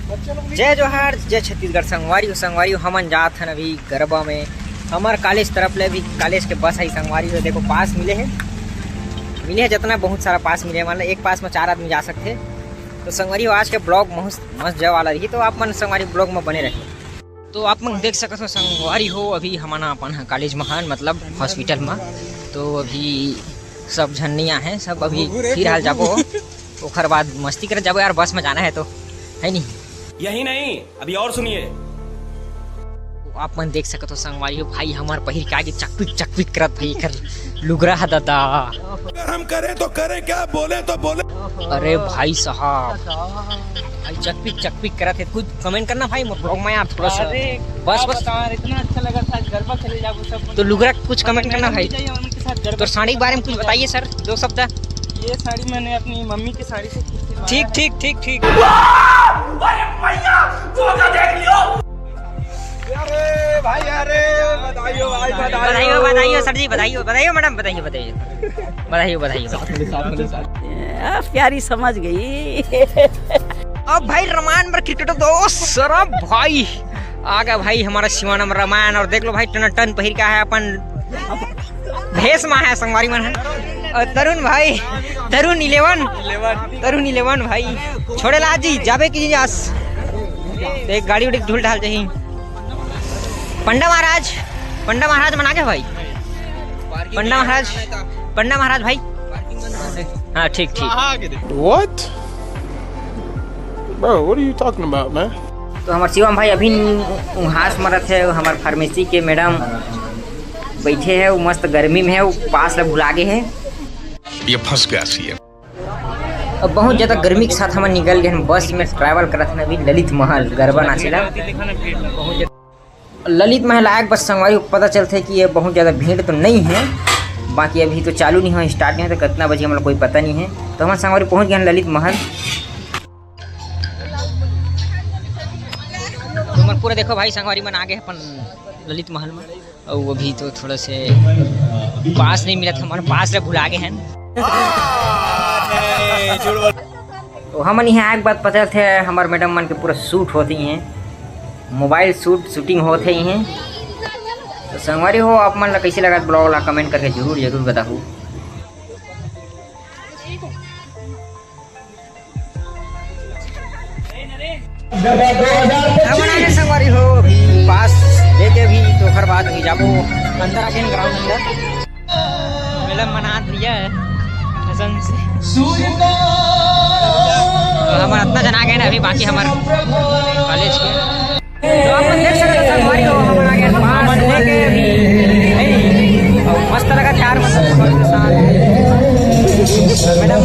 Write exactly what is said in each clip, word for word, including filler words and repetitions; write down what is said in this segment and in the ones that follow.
जय जोहार, जय छत्तीसगढ़। संगवारी हो, संगवारी हो, हमन जात हन अभी गरबा में। हमर कॉलेज तरफ ले भी, कॉलेज के बस आई संगवारी हो, देखो पास मिले हे, मिले हे जितना बहुत सारा पास मिले हे, मतलब एक पास में चार आदमी जा सकथे। तो संगवारी हो, आज के ब्लॉग मस्त मस्त जाए वाला रही, तो आप मन संगवारी ब्लॉग में बने रहे। तो आप मन देख सकत हो संगवारी हो, अभी हमन अपन ह कॉलेज में हन, मतलब हॉस्पिटल में। तो अभी सब झन नहीं आहे, सब अभी फिर हाल जाबो, ओखर बाद मस्ती करे जाबो यार, बस में जाना है तो, है नहीं? यही नहीं, अभी और सुनिए। आप मन देख सकत हो संगवारी हो, भाई हमार पहिर के आगे चकपिक चकपिक करत भाई, एकर लुगरा ह दादा। अगर हम करें तो करें क्या, बोले तो बोले। अरे भाई साहब, भाई चकपिक चकपिक करत है। कुछ कमेंट करना भाई मोर ब्लॉग में यार, थोड़ा सा। अरे, बस, क्या बस। बताओ यार, इतना अच्छा लगा था आज गरबा खेले जाबो सब। तो लुगरा कुछ कमेंट करना भाई। जाइए उनके साथ गरबा। तो साड़ी के बारे में कुछ बताइए सर, दो शब्द। ये साड़ी मैंने अपनी मम्मी की साड़ी से खरीदी थी। ठीक, ठीक, ठीक, ठीक। अरे भाई, अरे, बधाई हो भाई, बधाई हो। बधाई हो, बधाई हो सर जी, बधाई हो, बधाई हो मैडम, बधाई हो, बधाई हो। बधाई हो, बधाई हो। साथ में, साथ में, साथ में। आ, प्यारी समझ गई। अब भाई रामायण बर क्रिकेट दोस्त, सर भाई आ गया भाई हमारा शिवानंद रामायण। और देख लो भाई, टनाटन पहिर का है अपन, भेष में है संगवारी मन है। और तरुण भाई, तरुण इलेवन, तरुण इलेवन भाई, छोड़े ला जी, जाबे की आस। देख गाड़ी उड़ी ढूल ढाल जाही। पंडा महाराज, पंडा महाराज मन आगे भाई, पंडा महाराज, पंडा महाराज भाई। हाँ, ठीक, ठीक। What? Bro, what are you talking about, man? तो हमार शिवम भाई अभी उहास मरत है, हमार फार्मेसी के मैडम बैठे है, वो मस्त गर्मी में है, वो पास ला भुला गे है। ये फंस गया सीएम। अब बहुत ज़्यादा गर्मी के साथ हमन निकल गए हैं, बस में ट्रैवल करत हन अभी ललित महल गरबा नाचे ला। ललित महल आए के बाद संगवारी हो पता चलथे कि ये बहुत ज़्यादा भीड़ तो नहीं है, बाकी अभी तो चालू नहीं हो, स्टार्ट नहीं हो, तो कितना बजे हमन ला कोई पता नहीं है। तो हमन संगवारी पहुँच गए हैं ललित महल। तो हमन पूरा देखो भाई, संगवारी मन आगे अपन ललित महल में, और वो भी तो थोड़ा से पास नहीं मिला था, हमन पास से भुला गए हैं। तो हमन यहाँ एक बात पता थे, हमार मैडम मन के पूरा शूट होते ही हैं, मोबाइल शूट, शूटिंग होते ही हैं। तो संगवारी हो, आप मन ला कैसे लगा ब्लॉग ला कमेंट करके जरूर, जरूर बताहू। हमन आगे संगवारी हो, अभी पास लेके भी तो ओकर बाद भी जाबो अंदर आके ग्राउंड अंदर। मैडम मनात भैया है, कसम से। तो हमन इतना जना गए ना अभी, बाकी हमार कॉलेज के। तो आप लोग देख सकते हो, संगवारी हो, हमन आगे पास लेके भी, और मस्त लगा चार मतलब के साथ। मैडम,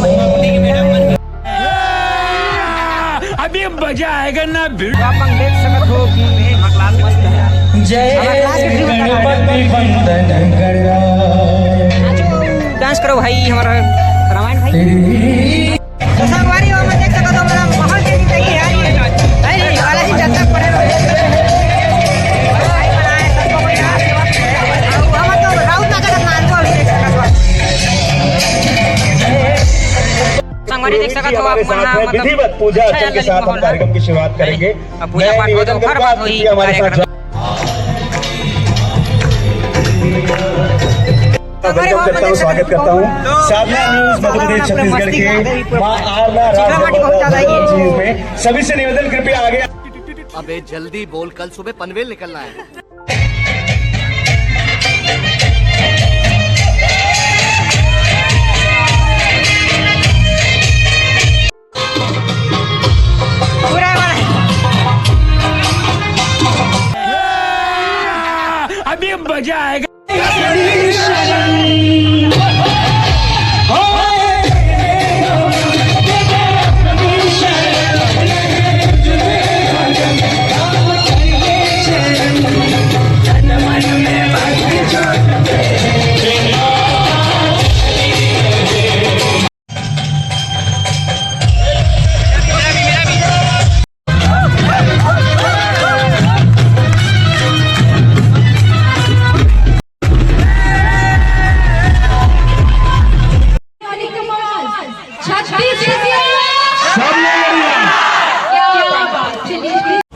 अभी मजा आएगा ना भिड़। तो आप लोग देख सकते हो कि हमारा क्लास मस्त है। जय हमारा क्लास के ड्रीम गणपति वंदन करवा। नाचो, डांस करो भाई, हमारा रामायण भाई। तो संगवारी हो, मैं देख सकता हूँ, मेरा माहौल के लिए तैयारी है। है नहीं, बालाजी जनता पड़े रहो। भाई बनाए, सबको कोई हाथ सेवा। हम तो राउत ना करत मान दो, अभी देख सकता हूँ। संगवारी देख सकत हो आप मन ह, मतलब विधिवत पूजा अर्चन के साथ हम कार्यक्रम की शुरुआत करेंगे। अब पूजा पाठ हो तो ओकर बाद होही कार्यक्रम। Welcome करता हूँ, स्वागत करता हूँ साधना न्यूज मध्य प्रदेश छत्तीसगढ़ के माँ आरना राज में। सभी से निवेदन, कृपया आगे। अबे जल्दी बोल, कल सुबह पनवेल निकलना है। पूरा वाला। अभी मजा आएगा।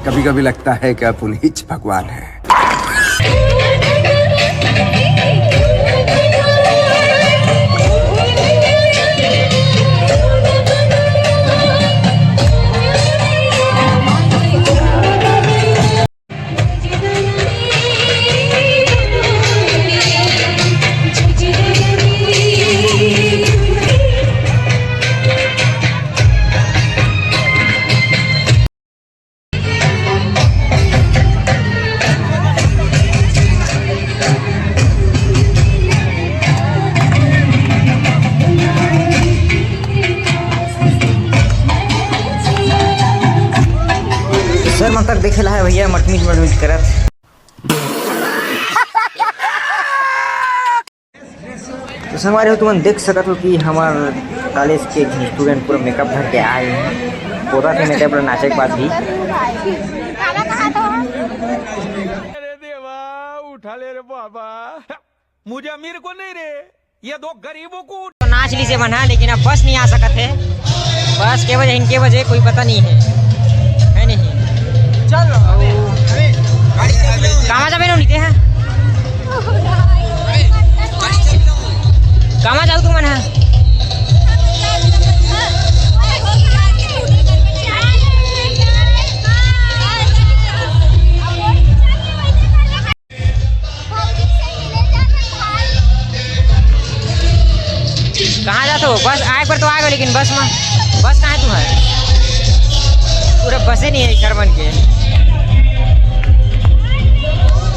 कभी कभी लगता है कि आप उन्हीं भगवान हैं। सर मन तक देखे ला है भैया, मटमिच मटमिच करत। तो संगवारी हो, तुमन देख सकत हो कि हमर कॉलेज के स्टूडेंट पूरा मेकअप धर के आए हैं। पूरा के मेकअप ला नाचे के बाद भी। अरे देवा, उठा ले रे बाबा, मुझे अमीर को नहीं रे, ये दो गरीबों को। तो नाच ली से बना, लेकिन अब बस नहीं आ सकत है। बस के वजह, इनके वजह कोई पता नहीं है, है नहीं? चल, अबे, अबे, गाड़ी चल रही है। कामा जाबे नो नीते हैं? कामा जाऊ तुमन ह? कहाँ जात हो? बस आए पर तो आ गए, लेकिन बस में, बस कहाँ है तुम्हारे? पूरा बसे नहीं है इधर बन के।